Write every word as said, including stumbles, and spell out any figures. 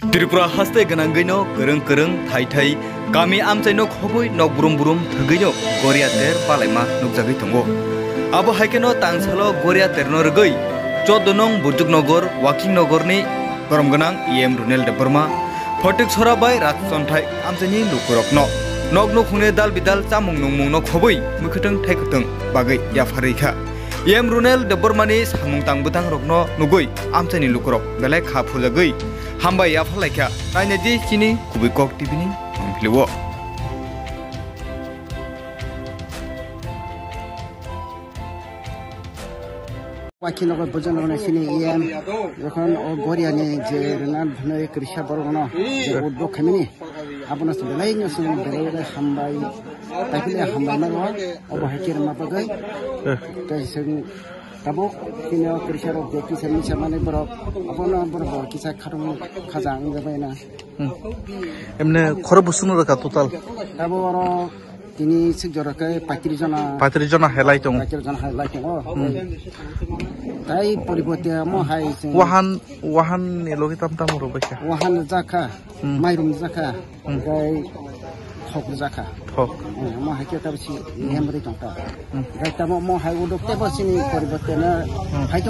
Tripura haste gwnangwino kwrwng kwrwng thai thai kami amchaino khobwi nok brum brum thwgwino Goria ter palaima nukjagwi tongo. Abo hai kheno tangsalo Goria terno rwgwi choddo nong Bujuknogor, Wakhingnogorni borom gwnang E M Runel Debbarma, Photiksora bai Rajchonthai amchaini lukurokno nok nukhungne dal bidal chamung nungmungno khobwi mwkhwtwng thaikwtwng bagwi yapharwi kha. E M Runel Debbarmani samung tang bwtangrokno nugwi amchaini lukurok belai kha phurjagwi hambai yapharlaikha. Nainai di chini Kubui Kok T V ni tongphilio. Wakhinogor Bujuknogor sini E M, jokhon o Goriani je rwna bwnwi kwrwisa borokno je uddog khaimani, abono se belai no chwng belai belai hambai, taikhe hambai mano, obo hai khe rwma bagwi. Tei chwng tabuk chini o kwrwisa rok je kisa misa manwi borok, abono borok bo kisa khatungma khaja wngjabaina. Hmm. Emne khoro busung rwkha total? Tabuk oro tini sik jora khe paitris jona. Paitris jona helai tongo. Paitris jona helai tongo. Hmm. Tai poribote mo hai chwng. Wahan, wahan ni logi tam tam rw baikha. Wahan jakha, hmm, mairum jakha, hmm, tei thok jakha. Thok. Hmm, mo hai khe tabuk si, hmm, hemri tongkha. Hmm. Tei tamo mo hai uddog tebo sini poribote na, hmm, hai tong